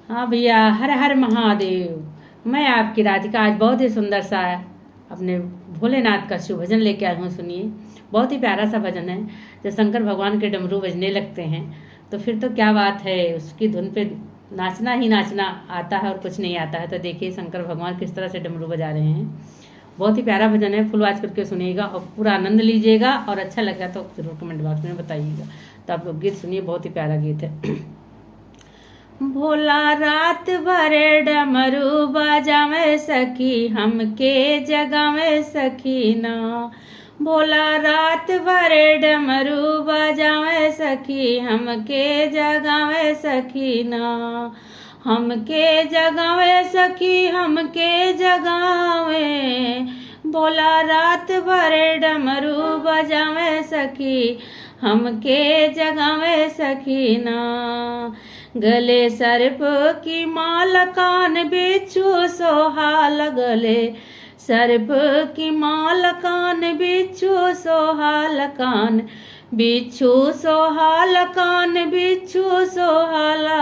हाँ भैया, हर हर महादेव। मैं आपकी राधिका आज बहुत ही सुंदर सा अपने भोलेनाथ का शिव भजन लेके आई हूँ। सुनिए, बहुत ही प्यारा सा भजन है। जब शंकर भगवान के डमरू बजने लगते हैं तो फिर तो क्या बात है, उसकी धुन पे नाचना ही नाचना आता है और कुछ नहीं आता है। तो देखिए शंकर भगवान किस तरह से डमरू बजा रहे हैं। बहुत ही प्यारा भजन है, फुल वॉच करके सुनिएगा और पूरा आनंद लीजिएगा। और अच्छा लगा तो ज़रूर कमेंट बॉक्स में बताइएगा। तो आप लोग गीत सुनिए, बहुत ही प्यारा गीत है। भोला रात भरे डमरू बजावे सखी, हमके जगावे सखी ना। भोला रात भरे डमरू बजावे सखी, हमके जगावे सखी ना। हमके जगावे सखी, हमके जगावे। भोला रात भरे डमरू बजावे सखी, हमके जगावे सखी ना। गले सर्प की माल कान बिच्छू सोहाल, गले सर्प की माल कान बिच्छू सोहाल, कान बिच्छू सोहाल, कान बिच्छू सोहाला।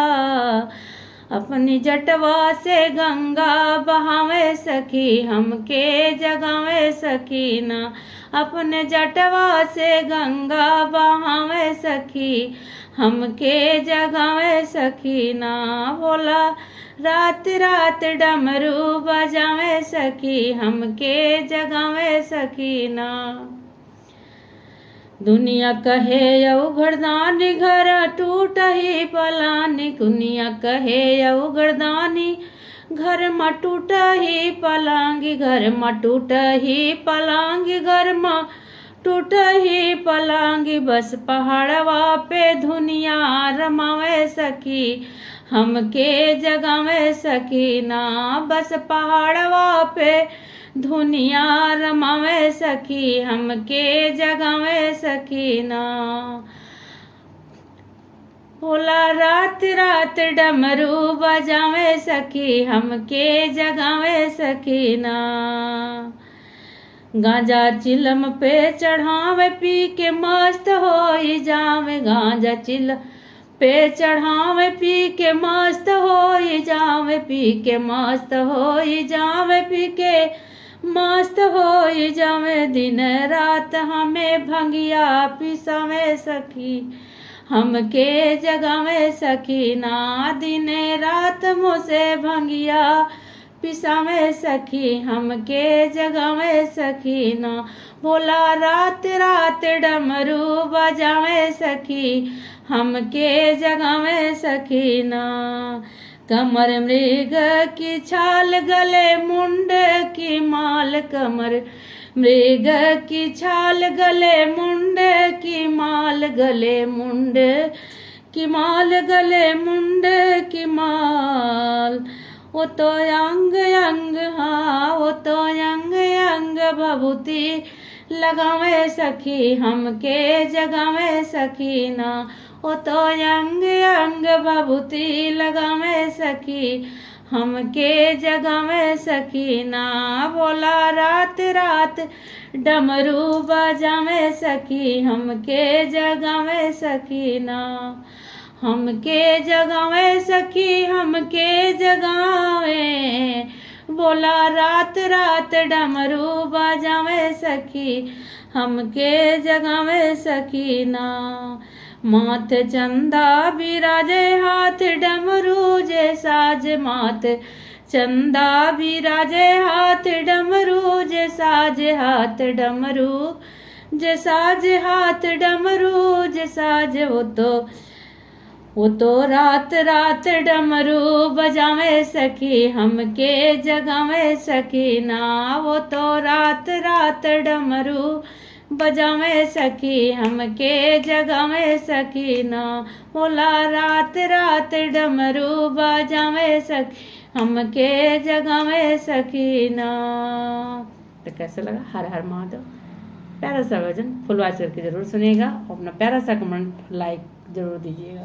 अपनी जटवा से गंगा बहावे सखी, हमके जगावे सखी ना। अपने जटवा से गंगा बहावे सखी, हमके जगावे सखी ना। भोला रात रात डमरू बजावे सखी, हमके जगावे सखी ना। दुनिया कहे अवघड़दानी घर टूट ही पलानी, दुनिया कहे अवघड़दानी घर म टूट ही पलांगी, घर म टूट ही पलांगी, घर म टूट ही पलांगी। बस पहाड़वा पे धुनिया रमावे सखी, हमके जगावे सखी ना। बस पहाड़वा पे धुनिया रमावे सखी, हमके जगावे सखी ना। भोला रात रात डमरू बजावे सखी, हमके जगावे सखी ना। गांजा चिलम पे चढ़ावे पी के मस्त होई जावे, गांजा चिलम पे चढ़ावे पी के मस्त होई जावे, पी के मस्त होई जावे, पी के मस्त होई जावे। दिन रात हमें भंगिया पिसावे सखी, हमके जगावे सखी ना। दिन रात मुझसे भंगिया पिसावे सखी, हमके जगावे सखी ना। भोला रात रात डमरू बजावे सखी, हमके जगावे सखी ना। कमर मृग की छाल गले मुंड की माल, कमर मृग की छाल गले मुंड की माल, गले मुंड की माल, गले मुंड की माल। वो तो अंग अंग, हाँ वो तो अंग अंग भभूति लगावे सखी, हमके जगावे सखी ना। वो तो अंग अंग भभूति लगावे सखी, हमके जगावे सखी ना। भोला रात रात डमरू बजावे सखी, हमके जगावे सखी ना। हमके जगावे सखी, हमके जगावे। भोला रात रात डमरू बजावे सखी, हमके जगावे सखी ना। माथ चंदा बिराजे हाथ डमरू जे साज, माथ चंदा बिराजे हाथ डमरू जे साज, हाथ डमरू जे साज, हाथ डमरू जे साज। वो तो रात रात डमरू बजावे सखी, हमके जगावे सखी ना। वो तो रात रात डमरू बजावे सखी, हमके जगावे सखी ना। भोला रात रात डमरू बजावे सखी, हमके जगावे सखी ना। तो कैसा लगा हर हर महादेव प्यारा सा भजन फुल वॉच करके ज़रूर सुनिएगा और अपना प्यारा सा कमेंट लाइक ज़रूर दीजिएगा।